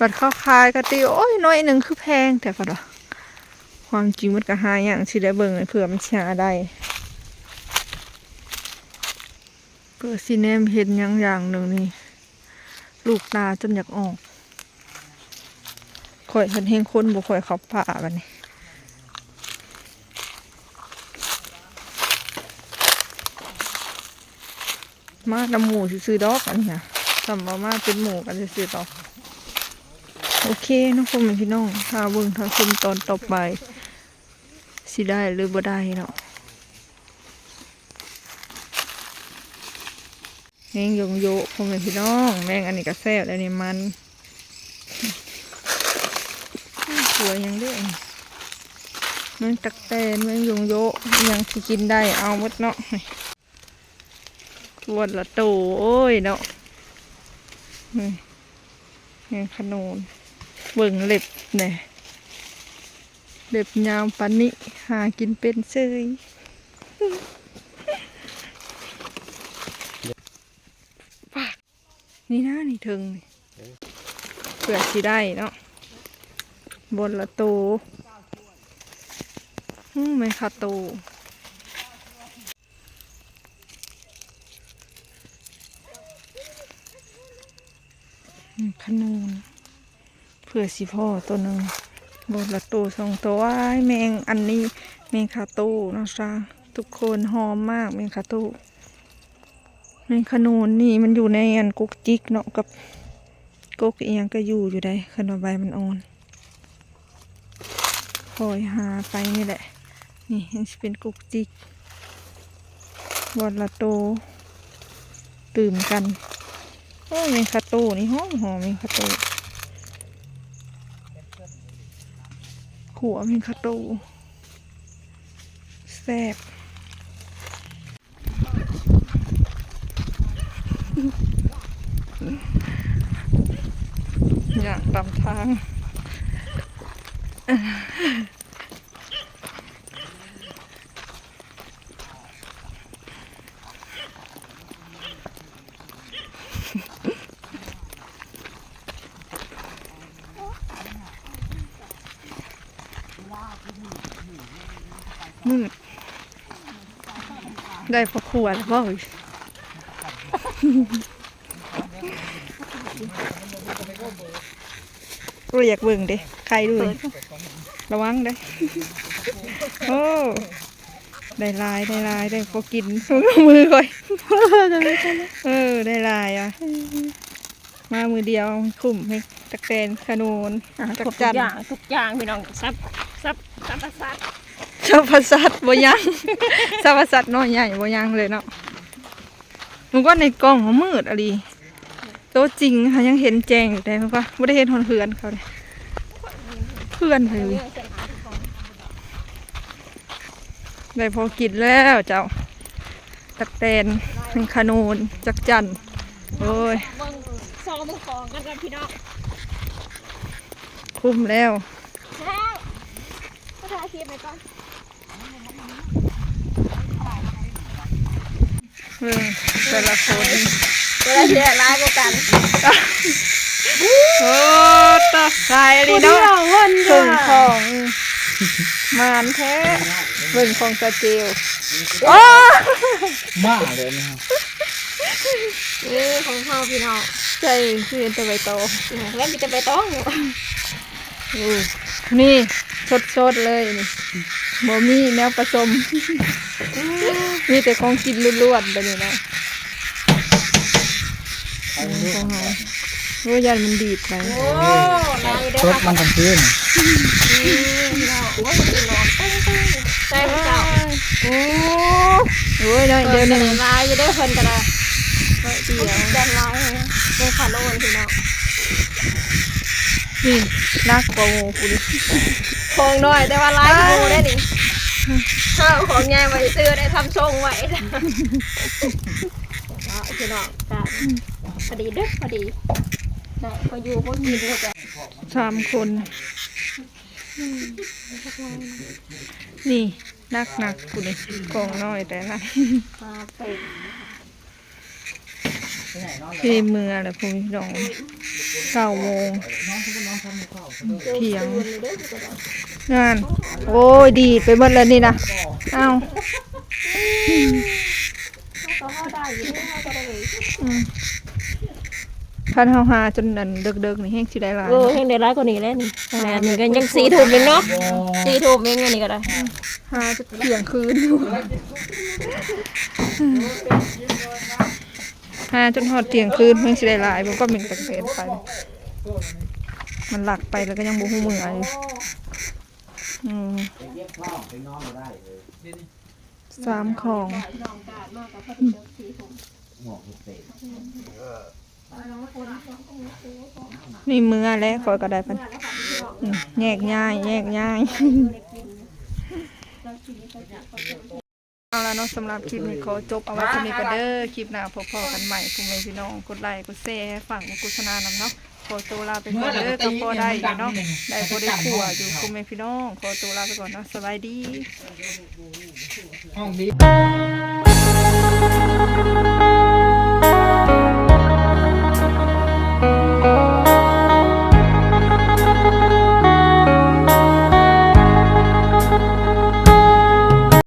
ບັດເຂົາຂາຍກໍຕິ ໂອ້ຍ ໜ່ວຍໜຶ່ງຄືແພງແທ້ ເພິ່ນວ່າ. ຄວາມຈິງມັນກໍຫາຍາກ ຊິໄດ້ເບິ່ງເພື່ອມັນຊິຫາໄດ້. ເພື່ອຊິແນມເຫັນຫຍັງຢ່າງໜຶ່ງນີ້ ລູກຕາຈົນຢາກອອກ. ຂ້ອຍເປັນແຮງຄົນບໍ່ຄ່ອຍເຂົ້າປ່າບັດນີ້. ມານຳໝູ່ຊື່ໆດອກ ອັນນີ້ນະ ສ່ຳວ່າມາເປັນໝູ່ກັນຊື່ໆດອກ. ໂອເຄເນາະ ພໍ່ແມ່ພີ່ນ້ອງ ຖ້າເບິ່ງຖ້າຊົມຕອນຕໍ່ໄປ ຊິໄດ້ຫຼືບໍ່ໄດ້ເນາະ. ແມງຍົງໂຢະ ພໍ່ແມ່ພີ່ນ້ອງ ແມງອັນນີ້ກໍແຊບ ອັນນີ້ມັນ. ຕົວຫຍັງເດ້ ແມງຕັກແຕນ ແມງຍົງໂຢະ ອີ່ຫຍັງທີ່ກິນໄດ້ເອົາໝົດເນາະ. ວັນລະໂຕ ໂອ້ຍເນາະ ນີ້ ແມງຂະໂໜນ ເບິ່ງເລັບແດ່ ເລັບຍາວປານນີ້ ຫາກິນເປັນເສີຍ. ປາກ ນີ້ນະ ນີ້ເທິງນີ້ ເອີ ເພື່ອຊິໄດ້ເນາະ ບົດລະໂຕ. ອື ແມ່ນຄາໂຕ ອື ຂະໜູນ ເພື່ອຊິພໍ້ໂຕໜຶ່ງ ບົດລະໂຕສອງໂຕ. ອ້າຍ ແມງອັນນີ້ ແມງຄາໂຕເນາະຊາ ທຸກຄົນ ຫອມມາກ ແມງຄາໂຕ. ແມງຂະໜູນນີ້ມັນຢູ່ໃນອັນກົກຈິກເນາະ ກັບກົກອີ່ຫຍັງກໍຢູ່ຢູ່ໃດ໋ ຄັນວ່າໃບມັນອ່ອນ. ຄ່ອຍຫາໄປນີ້ແຫຼະ ນີ້ມັນຊິເປັນກົກຈິກ ວັນລະໂຕ ຕື່ມກັນ. ໂອ້ ແມງຄາໂຕນີ້ຫອມໆ ແມງຄາໂຕ ຂົ້ວແມງຄາໂຕ ແຊບ. ຍ່າງຕາມທາງ ມື້ ໄດ້ພໍຄົວແລ້ວບໍ່? ໂອ້ຍ ຢາກເບິ່ງເດ້ ໄຂ່ດູ ເປີດ ລະວັງເດ້. ໂອ້ ໄດ້ຫຼາຍ ໄດ້ຫຼາຍ ໄດ້ພໍກິນ ມືຂ້ອຍ ເອີ ໄດ້ຫຼາຍອະ. ມາມື້ດຽວຄຸ້ມ ເຮັດຕັກແຕນ ຂະໜູນ ຈັກຈັ່ນ ທຸກຢ່າງ ທຸກຢ່າງ ພີ່ນ້ອງ ສັບ ສັບ ສັບພະສັດ ສັບພະສັດບໍ່ຍັງ ສັບພະສັດນ້ອຍໃຫຍ່ບໍ່ຍັງເລີຍເນາະ. ເມື່ອກ່ອນໃນກ້ອງມັນມືດອີ່ຫຼີ ໂຕຈິງຫາຍັງເຫັນແຈ້ງຢູ່ ແຕ່ວ່າບໍ່ໄດ້ເຫັນຮອດເຮືອນເຂົາເດ້ ເຮືອນໃຜເວີຍ. ໄດ້ພໍກິນແລ້ວເຈົ້າ ຕັກແຕນ ຂະໜູນ ຈັກຈັ່ນ ໂອ້ຍ ເບິ່ງ ຊອງເບິ່ງຂອງກັນກ່ອນພີ່ນ້ອງ ຄຸ້ມແລ້ວ ແລ້ວ ມາຖ່າຍຄລິບໄວ້ກ່ອນ. ເບິ່ງແຕ່ລະຄົນ ເວລາເສຍຫຼາຍກວ່າກັນ ໂອ້ ຕາຍອີ່ຫຼີເນາະ ເຄິ່ງຂອງ ໝານແທ້ ເບິ່ງຂອງຕາເຈວ ໂອ້ ມາເລີຍນະ ເອີ ຂອງເຮົາພີ່ນ້ອງ ໃຊ່ ຄືເຫັນແຕ່ໃບຕອງ ແມ່ນມີແຕ່ໃບຕອງ. ໂອ້ ນີ້ສົດໆເລີຍນີ້ ບໍ່ມີແນວປະສົມ ມີແຕ່ຂອງກິນລ້ວນໆ ໄປນີ້ນະ. ໂອ້ ຢ້ານມັນດີດໄປ ໂອ້ ຫຼາຍເດີ ສົດມັນທັງຄືນ ອືມ ພີ່ນ້ອງ ໂອ້ຍ ມັນຊິຮ້ອນເຕັ້ງໆ ແຊບເຈົ້າ ໂອ້ ໂອ້ຍ ໜ້ອຍດຽວໜຶ່ງ ຫຼາຍຢູ່ເດີ ເພິ່ນກໍໄດ້ ໜ້ອຍດຽວ ແຊບຫຼາຍ ເດີ ຂະໂລນ ພີ່ນ້ອງ. ນີ້ໜັກກວ່າໝູ່ພຸ້ນ ຂອງນ້ອຍແຕ່ວ່າຫຼາຍກວ່າໝູ່ເດ້ນີ້ ເຮົາຂອງໃຫຍ່ໄວ້ຊື່ໄດ້ ທຳຊົງໄວ້ ເນາະ ພີ່ນ້ອງ ກະພໍດີເດີ ພໍດີ ໄດ້ພໍຢູ່ພໍກິນ ສາມຄົນ ນີ້ໜັກໆພຸ້ນນີ້ ຂອງນ້ອຍແຕ່ລະ ມາເຕັມ. ຊິເມືອແລ້ວ ພໍ່ແມ່ພີ່ນ້ອງ ເກົ້າໂມງທ່ຽງ ງານ ໂອ້ຍ ດີດໄປໝົດແລ້ວນີ້ນະ ເອົ້າ ເຮົາກໍພໍໄດ້ຢູ່ເດ້ ເຮົາກໍໄດ້ ອືມ ຄັນເຮົາຫາຈົນອັນເດິກໆນີ້ແຮງຊິໄດ້ຫຼາຍ ເອີ ເນາະ ແຮງໄດ້ຫຼາຍກວ່ານີ້ແຫຼະນີ້ ຂະໜາດນີ້ກໍຍັງສີ່ທຸ່ມເອງເນາະ ສີ່ທຸ່ມເອງ ອັນນີ້ກໍໄດ້ ຫາຈົນທ່ຽງຄືນຢູ່ ຫາຈົນຮອດທ່ຽງຄືນ ແຮງຊິໄດ້ຫຼາຍ ເບິ່ງຄອມເມັນກໍແປນໄປ ມັນລັກໄປແລ້ວກໍຍັງບໍ່ຮູ້ເມືອຢູ່ ອືມ ສາມຂອງ ນີ້ເມືອແລ້ວ ຂ້ອຍກໍໄດ້ເພິ່ນ ອືມ ແຍກຍ້າຍ ແຍກຍ້າຍ ເອົາລະເນາະ ສຳລັບຄລິບນີ້ຂໍຈົບເອົາໄວ້ສ່ຳນີ້ກ່ອນເດີ ຄລິບໜ້າພົບພໍ້ກັນໃໝ່ ພໍ່ແມ່ພີ່ນ້ອງ ກົດໄລ ກົດແຊ ຝາກໂຄສະນານຳເນາະ ຂໍໂຕລາໄປກ່ອນເດີ ກໍພໍໄດ້ຢູ່ເນາະ ໄດ້ພໍໄດ້ຄົວຢູ່ ພໍ່ແມ່ພີ່ນ້ອງ ຂໍໂຕລາໄປກ່ອນເນາະ ສະບາຍດີ ຫ້ອງດີ